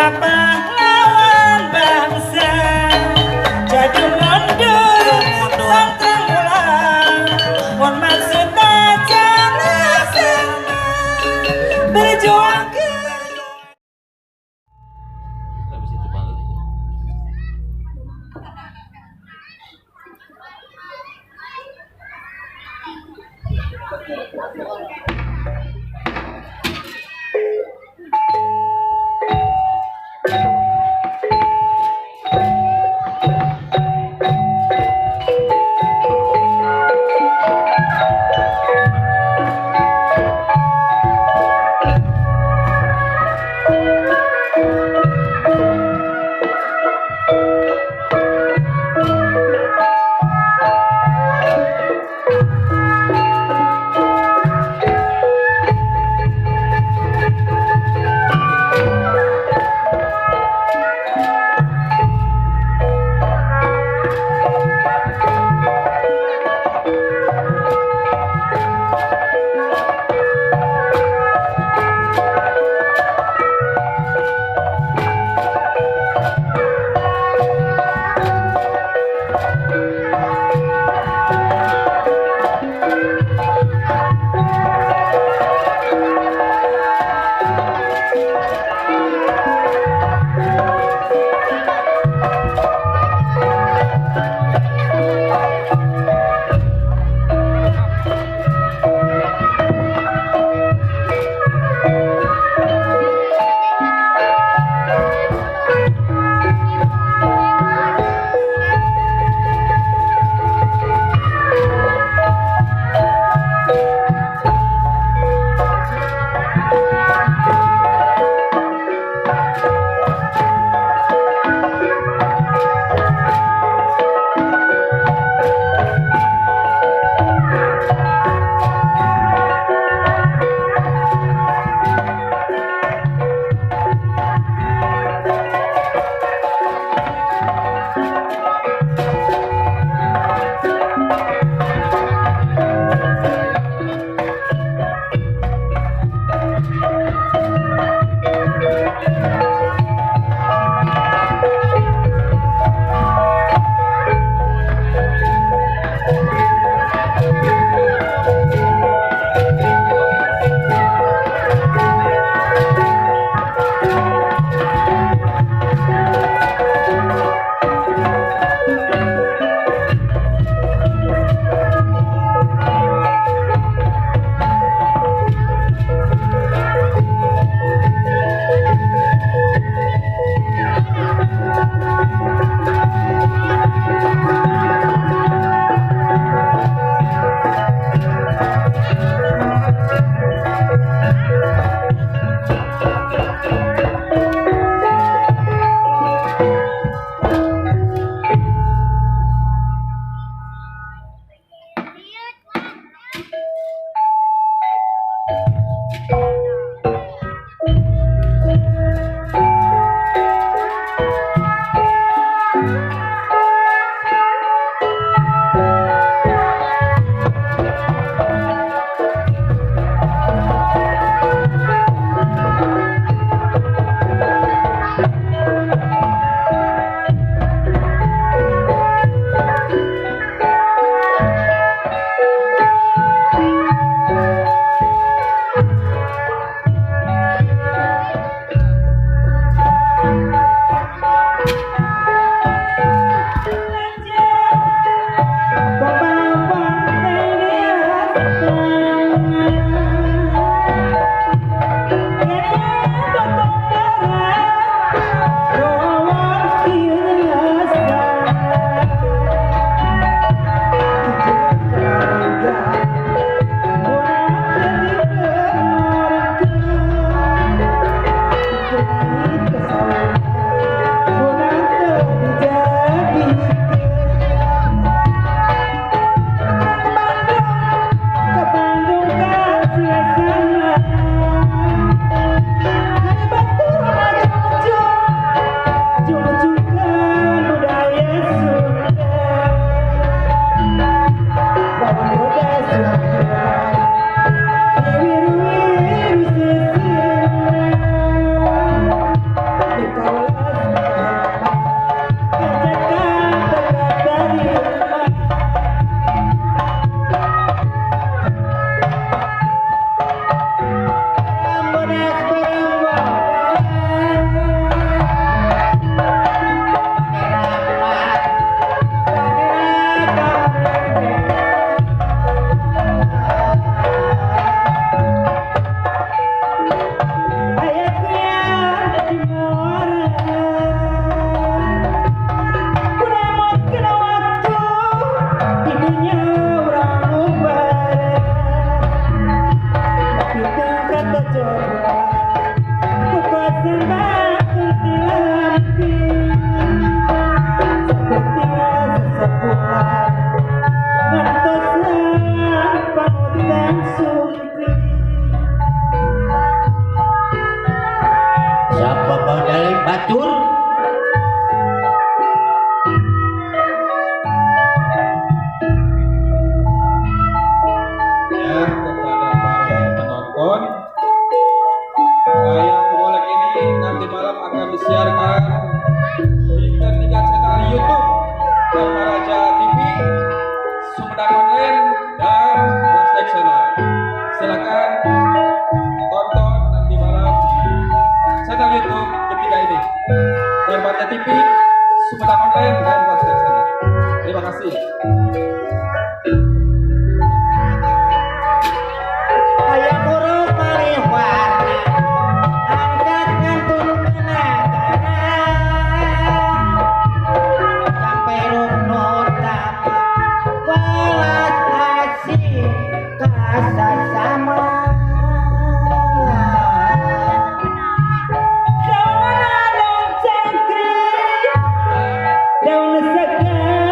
Para pahlawan bangsa jadi mundur pantang pulang pun maksud laksana berjuang ke. Habis itu balik. Di ketiga channel YouTube Dharmaraja TV, Sumedang Online, dan Wastek Channel. Silakan tonton nanti malam di channel YouTube ketiga ini. Dharmaraja TV, Sumedang Online, dan Wastek Channel. Terima kasih. Hayang huruf malih warna angkat ngantun kana sampai rukun utama welas asih kasasama. Daun cangkrik, daun sekacung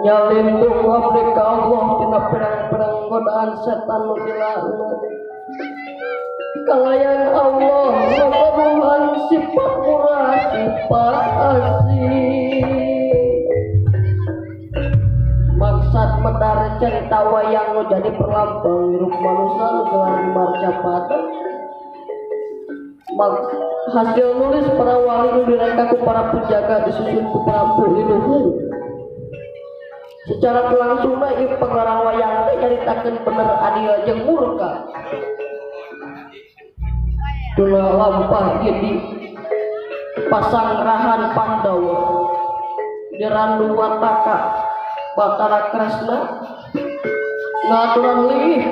Nyalindung abdi ka Allah tina pirang-pirang godaan setan nu dilaknat. Kalayan Allah makabuhan sifat murah sifat asih. Maksad medar cerita wayang nu jadi perlambang hirup manusia nu gelar marcapada. Hasil nulis para wali nu direka ku para pujaga disusun ku para leluhur. Secara langsungna ieu pengarang wayang teh nyaritakeun bener adil jeung murka. Dina lampah ieu di pasangrahan Pandawa di Randu Wataka Batara Kresna ngaturan liih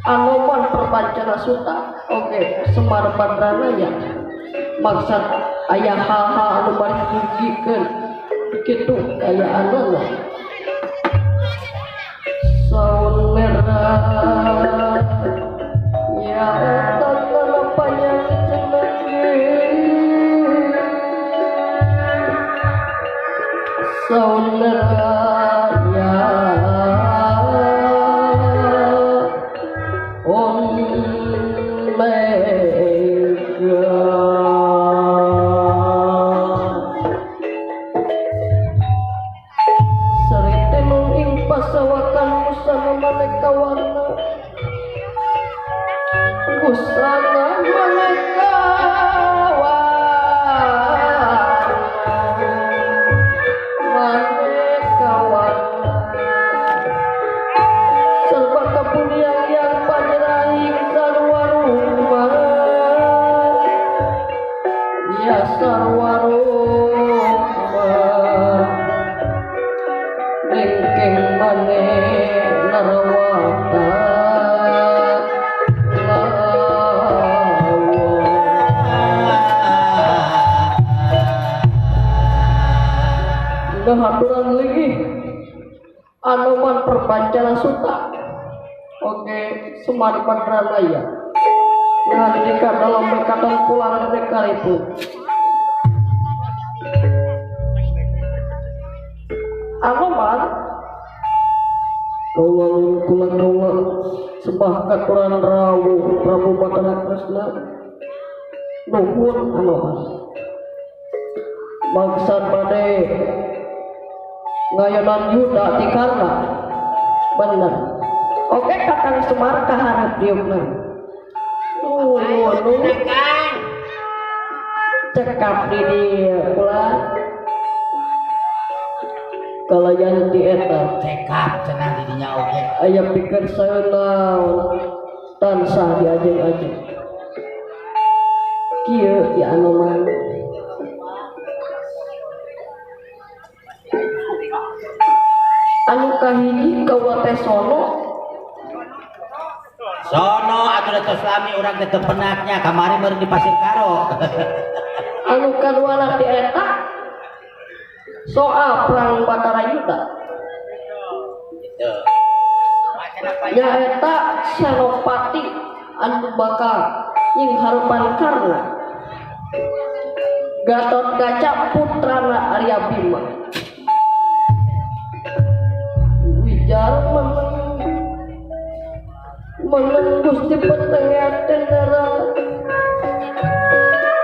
Anoman Perbancana Suta oge Semar Badranaya maksad aya hal-hal anu bari dugikeun kitu kayaanana. Saunderya Omega Serite mung ing pasawakan busana maneka warna busana maneka maneka warna serba kapunyang yang panjeraing sarwa rumah ya sarwa rumah nengkeng mane narawata ngahaturan lagi Anoman Perbancana Suta oke Semar Pandranaya ngadidikan dalam mekatan pulang dekar itu Anoman kaulah kula kaulah sembah katuran rawuh Prabu Batara Kresna nuhun Anoman maksad bade ngayonan Yuda ti Karna bener oke Kakang Semar kaharep diukna nuhun cekap di dieu kula kalayan di eta cekap cenah di dinya oge aya pikir saeuna tansah diajeng-ajeng kieu ya Anoman anu kahiji kaula teh sono sono atuh tos lami urang teh teu penaknya kamari meureun di Pasir Karo anu kaduana ti eta soal perang Batara Yuda gitu nyaeta Senopati anu bakal nyingharepan Karna Gatot Kaca putrana Arya Bima Wijar meneng Gusti petengaten nera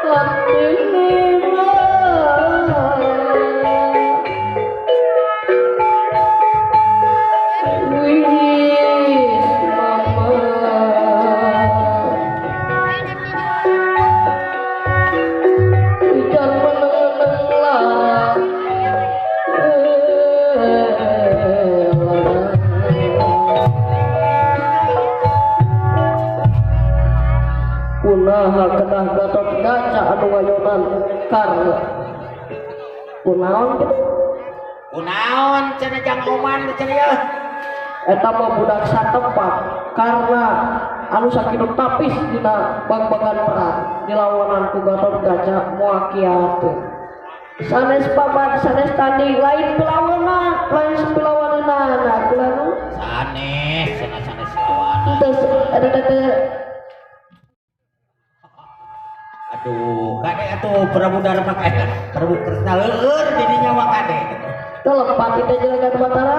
hatine wis mama Wijar meneng lara kunaha kedah Gatot Kaca anu ngayonan Karna kunaon kitu kunaon cenah jang oman cenah ieu eta mah budak satempat karena anu sakitu tapis dina bag-bagan perang dilawanan ku Gatot Kaca moal kiateun sanes paman sanes tanding lain pilawanan lain pilawananana kula nu sanes cenah sanes lawanan teu eta teh. Aduh, kade atuh Prabu Darma kade, Prabu Kresna leueur di dinya mah kade. Teu lepat ieu jelegan Batara.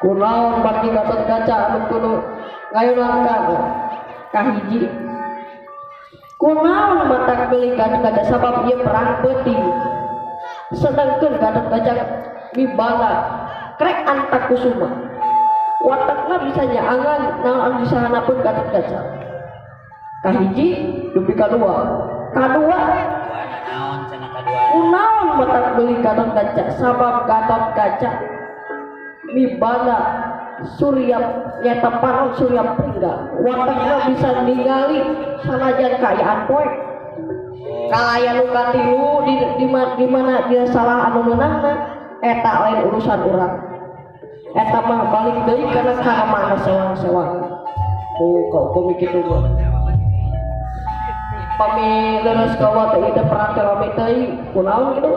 Kunaon baki Gatot Kaca anu kudu ngayonan Karna kahiji. Kunaon matak beli Gatot Kaca sabab ieu perang peuting. Sedangkeun Gatot Kaca mibala krek Antakusuma. Watakna bisa nyaangan naon anu disahanapun Gatot Kaca. Kahiji dupi kadua kadua naon cenah kadua kunaon matak beli Gatot Kaca sabab Gatot Kaca mibana surya nyata panon surya pringga watakna bisa ningali sanajan kaayaan poek kalayan nu katilu di mana dia salah anu meunangna eta lain urusan urang eta mah balik deui kana ka mana sewang-sewang oh kau komik kitu mah pami leres kawa teh ieu perang teh rame teuing kunaon kitu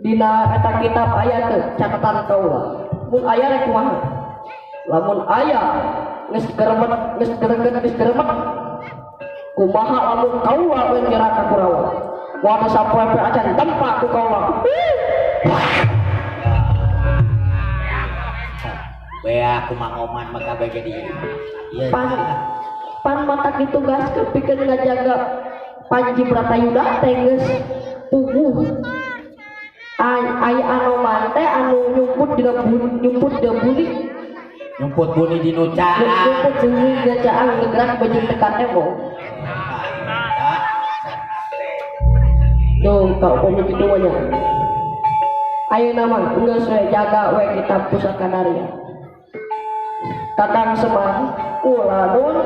dina eta kitab aya teh catatan kaula mun aya rek kumaha lamun aya geus geremet geus greget geus geremet kumaha lamun kaula we nyerah ka Kurawa moal sapoe-poe acan tempa ku kaula. Bea kumaha oman maka bege di. Ieu pan matak ditugaskeun pikeun ngajaga Panji Bratayuda teh geus puguh. Aya Anoman teh anu nyumput dina buni. Nyumput buni di nu caang. Nyumput buni dina caang gegerak baju tekan teh. Duh, kau pun kitu mah nya. Ayeuna mah geus we jaga we kitab pusaka Narya. Kakang Semar kula nun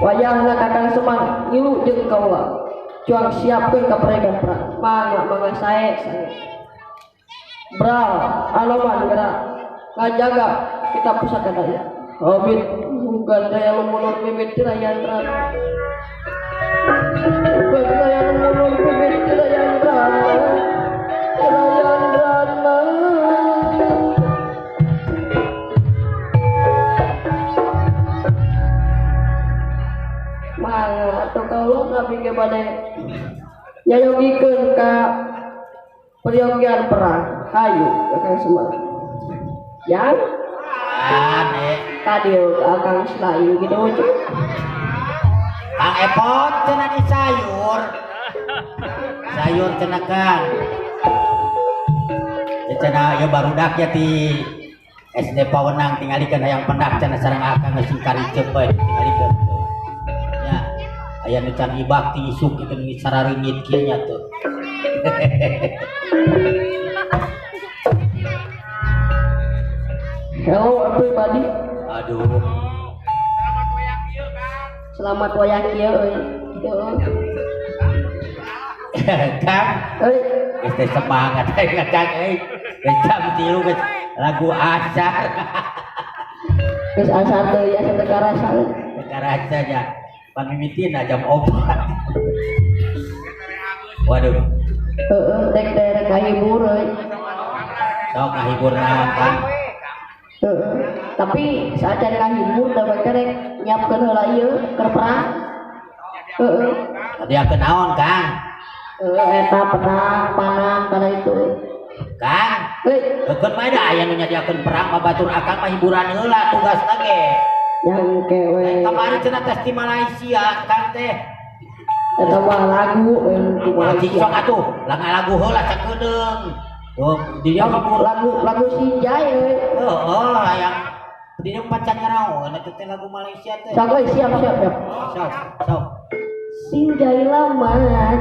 wayahna Kakang Semar ngilu jeung kaula. Cuang siapkeun kapregan perang. Mangga mangga sae sae. Bral Anoman gerak ngajaga kitab pusaka Narya. Hobbit bukan daya lumunur bibit tirayantra. Bukan daya lumunur bibit tirayantra. Tirayantra. Mangga atau kalau kami ge bade nyayogikeun ka peryogian perang. Hayu Kakang Semar. Yang tadi Akang Selayu gitu aja. Kang Epot cenah di sayur. Sayur cenah Kang. Ya cenah ya barudak ya ti SD Pawenang tingalikeun hayang pendak cenah sareng Akang geus karicep bae tingalikeun. Ya aya nu can ibak ti isuk kitu nu sararingit kieu nya tuh. Hello everybody. Aduh. Selamat wayang ieu, Kang. Selamat wayang ieu euy. Kang, euy, geus teh semangat euy Kang euy. Geus jam 3 geus lagu asar. Geus asar deui asa teu karasa. Teu karasa nya. Pan mimitina jam 4. Waduh. Heeh, dek derek ngahibur euy. Sok ngahibur naon, Kang? Tapi saat cari ngahibur da bae rek nyiapkeun heula ieu keur perang. Heeh. Nyadiakeun naon, Kang? Heeh, eta perang panang kana itu. Kang, heuy, heukeun mah da aya nu nyadiakeun perang mah batur akang mah hiburan heula tugasna ge. Yang kewe. Kamari cenah tes di Malaysia, Kang teh. Eta mah lagu di Malaysia. Sok atuh, lagu heula sakedeung. Oh, dia hibur lagu Sinjai euy. Heeh, hayang di dia pacan ngaraon eta teh lagu Malaysia teh. Sok euy, siap siap siap. Sok, sok. Sinjai lamanya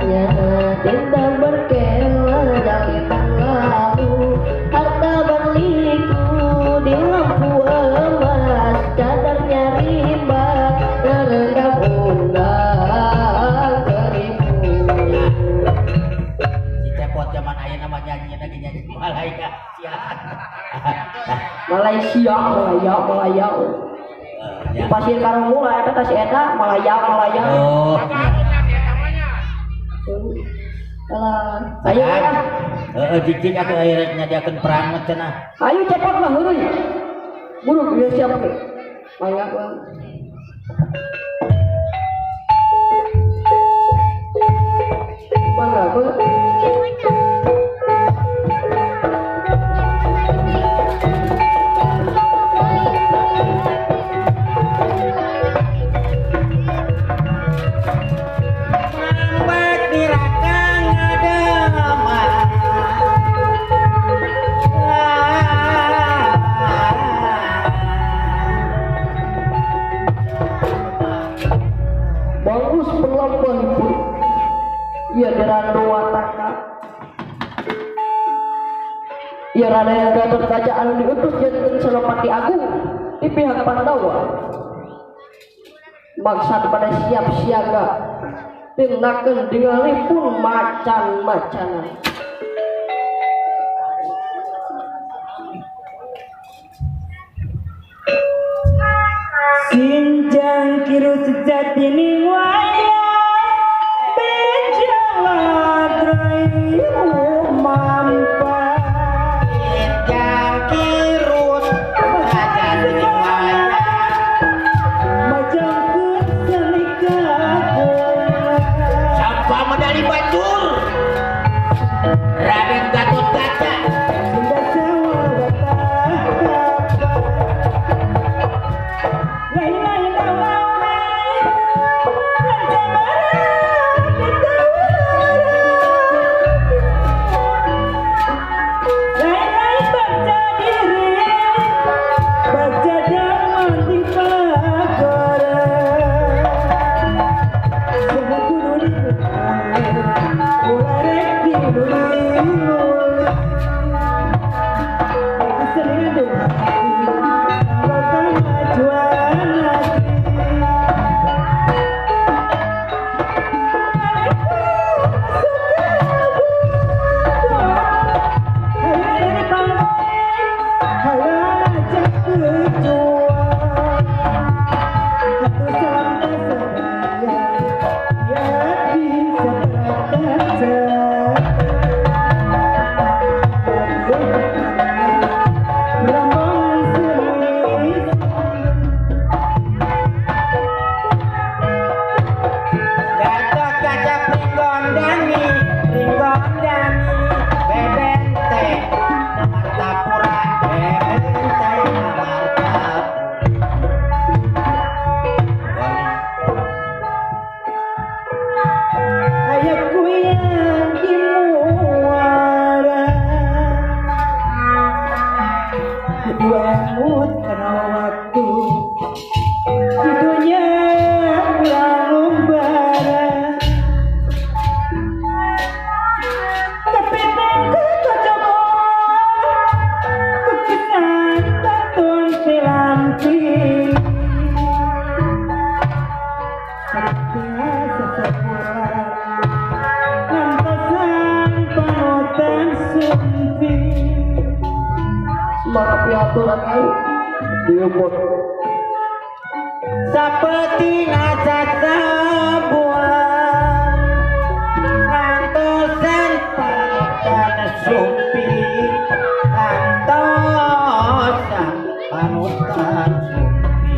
tenda berkela jalinan lalu harta berliku di lampu emas cadarnya rimba terendam undang seribu. Si cepot zaman ayeuna mah nyanyi lagi nyanyi Malaysia. Malaysia, Malaya, Malaya. Pasir karang mula eta teh si eta Malaya, Malaya. Oh. Alah, ayo ya. Heeh, cicing atuh aya nyadiakeun perang mah cenah. Ayo cepot lah heureui. Buru ieu siap ke. Mangga Bang. Mangga Bang. Bagus berlomba ibu. Ia dirando wataka. Ia Raden Gatot Kaca anu diutus janten Senopati Agung di pihak Pandawa. Maksad pada siap siaga tindakan dingali pun macan-macanan. Sinjang kiru sejati ning wayang bejaladrai mampa. Sinjang kiru sejati ning wayang majangkeun seni kagungan. Sampa medali batur Raden Gatot Kaca. sumpi. Semangat piatur akang diuput. Sapeting sabulan ngantosan panutan sumpi, ngantosan panutan sumpi.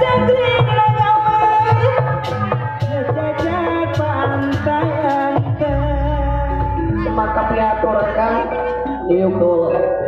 Cangkring nagaman jajak pantai. Semangat piatur akang diuput.